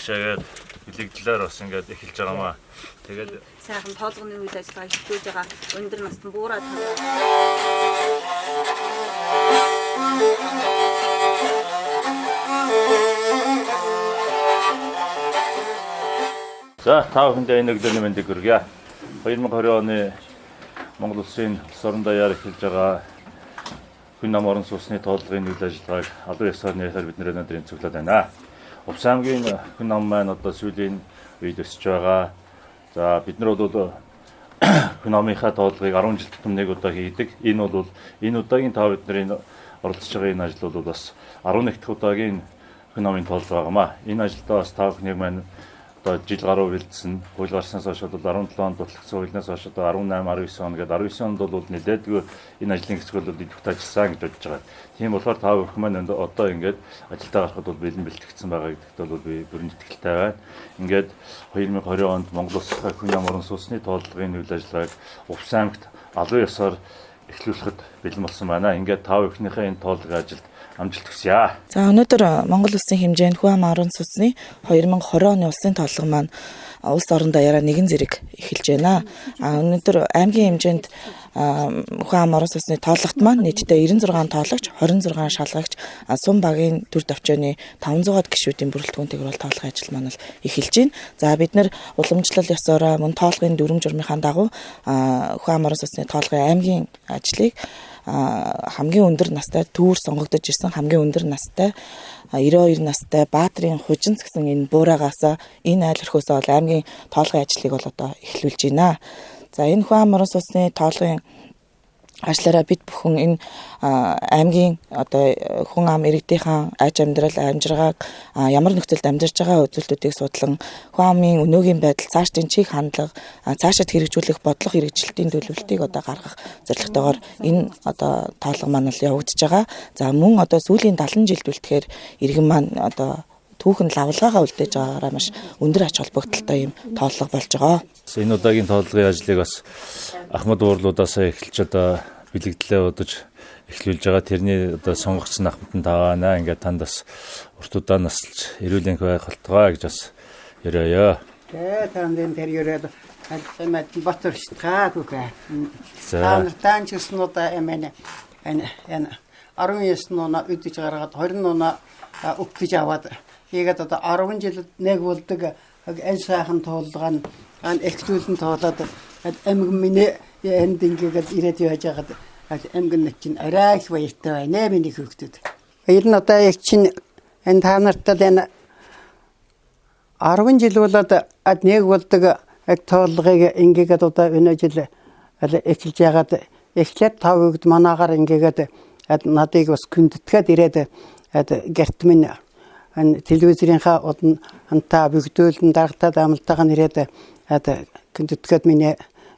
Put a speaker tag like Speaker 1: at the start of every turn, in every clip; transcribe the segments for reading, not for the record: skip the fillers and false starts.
Speaker 1: цаашаагээд бэлэгдлээр бас ингээд эхэлж байгаа маа. Тэгээд
Speaker 2: сайхан тоолгоны үйл ажиллагаа эхлүүлж байгаа өндөр настан буураа
Speaker 1: За та бүхэндээ энэ өглөөний мэндийг хүргье. 2020 оны Монгол Улсын улс орон даяар эхэлж байгаа хүн ам орон сууцны тооллогын үйл ажиллагааг албан ёсоор нэрээр бид нэр өнөөдөр өнцөглөөд байна. Увс аймгийн хүн ам маань одоо сүүлийн үед өсөж байгаа. За бид нар бол хүн амынхаа тооллогыг 10 жил тутам нэг удаа хийдэг. Энэ бол энэ удаагийн та бидний оролцож байгаа энэ ажил бол бас 11 дахь удаагийн хүн амын тооллого байгаамаа. Энэ ажилдаа бас та бүхнийг маань одоо жил гаруй бэлдсэн. Хууль гарснаас хойш бол 17 онд батлагдсан хуулиас хойш одоо 18, 19 он гээд 19 онд бол нэлээдгүй энэ ажлын хэсэг бол идэвхтэй ажилласан гэж бодож байгаа. Тийм болохоор та бүхэн маань одоо ингээд ажилдаа гарахад бол бэлэн бэлтгэгдсэн байгаа гэдэгт бол би бүрэн итгэлтэй байна. Ингээд 2020 онд Монгол Улсын хүн ам орон сууцны тооллогын үйл ажиллагааг Увс аймагт албан ёсоор эхлүүлэхэд бэлэн болсон байна. Ингээд та бүхнийхээ энэ тооллогын ажилд амжилт хүсье.
Speaker 3: За өнөөдөр Монгол Улсын хэмжээнд хүн ам орон сууцны 2020 оны улсын тооллого маань улс орон даяараа нэгэн зэрэг эхэлж байна. А өнөөдөр аймгийн хэмжээнд хүн ам орон сууцны тоологт маань нийтдээ 96 тоологч, 26 шалгагч, сум багийн төр төвчөөний 500-аад гишүүдийн бүрэлдэхүүнтэйгээр бол тоологын ажил маань бол эхэлж байна. За бид нэр уламжлал ёсоороо мөн тоологын дүрм журмынхаа дагуу хүн ам орон сууцны тоологын аймгийн ажлыг хамгийн өндөр настай төвөр сонгогдож ирсэн хамгийн өндөр настай 92 настай Баатрын Хужинц гэсэн энэ буураагаас энэ айл өрхөөсөө бол аймгийн тоолгын ажлыг бол одоо эхлүүлж байна. За энэ хүн ам орон сууцны тоолгын ажлаараа бид бүхэн энэ аймгийн одоо хүн ам иргэдийнхаа аж амьдрал амжиргааг ямар нөхцөлд амьдарч байгаа үзүүлэлтүүдийг судлан хүн амын өнөөгийн байдал, цаашдын чиг хандлага, цаашид хэрэгжүүлэх бодлого хэрэгжилтийн төлөвлөлтийг одоо гаргах зорилготойгоор энэ одоо тоолго маань бол явагдаж байгаа. За мөн одоо сүүлийн 70 жилд үлдэхээр иргэн маань одоо түүхэн лавлгаагаа үлдээж байгаагаараа маш өндөр ач холбогдолтой юм тооллого болж байгаа.
Speaker 1: Энэ удаагийн тооллогын ажлыг бас Ахмад уурлуудаас эхэлж одоо бэлэгдлээ удаж эхлүүлж байгаа. Тэрний одоо сонгогдсон ахмад нь таваана. Ингээд танд бас урт удаан насалж эрүүл энх байх болтугай гэж бас ерөөё.
Speaker 4: Тэ танд тэр ерөөд алхимад батөрчтгаа күкэ.
Speaker 1: За
Speaker 4: Та нар таан ч гэсэн одоо эмэн энэ энэ 19 нуна үдэж гаргаад 20 нуна өгтөж аваад ийгээд одоо 10 жил нэг болдог аль сайхан туулган ан эхлүүлэн туулаад эмгэн минь энд ингээд ирээд яаж яагаад эмгэн чинь арай их баяртай байна миний хүүхдүүд. Ер нь одоо яг чинь энэ та нартай энэ 10 жил болоод ад нэг болдог яг тоолгыг ингээд одоо өнөө жил эхэлж яагаад эхлээд тав хүүхд манаагаар ингээд ад надыг бас хүндэтгээд ирээд ад гэрт минь ан телевизийнхаа удан антаа бүгдүүлэн даргатаад амлалтайгаа ирээд ад хүндэтгээд минь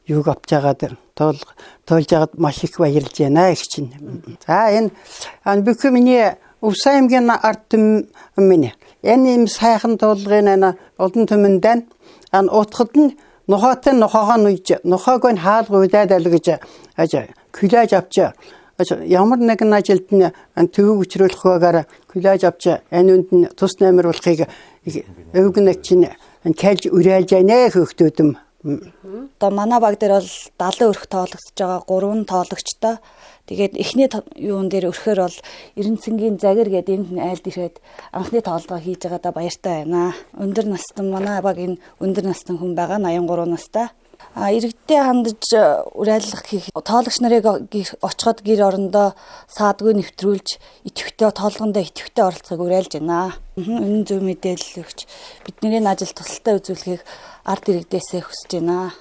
Speaker 4: юуг авч яагаад тоолж яагаад маш их баярлж байна их чинь. За энэ ан бүх миний Увс аймгийн ард түмэн минь энэ юм сайхан тоолгын ана олон түмэндэн ан утгад нь нухаатай нухаагаа нуйж нухааг нь хаалга уйдаад аль гэж аж күлээж авч ямар нэгэн ажилд нь төвөг учруулах байгаараа күлээж авч энэ үнд нь тус наймар болохыг өвгөнөг чинь калж уриалж байна хөөхтүүдм.
Speaker 5: Одоо манай баг дээр бол 70 өрх тоологдож байгаа 3 тоологчтой. Тэгээд эхний юун дээр өрхөөр бол Эренцэнгийн загир гэдэг энд айлд ирээд анхны тоолгоо хийж байгаадаа баяртай байна. Өндөр настан манай баг энэ өндөр настан хүн байгаа 83 настай. А иргэдтэй хандаж уриалга хийх тоологч нарыг очиход гэр орондоо саадгүй нэвтрүүлж идэвхтэй тоолгондоо идэвхтэй оролцохыг уриалж байна. Үнэн зөв мэдээлэл өгч бидний ажил тусалтай үзүүлэхийг ард иргэдээсээ хүсэж байна.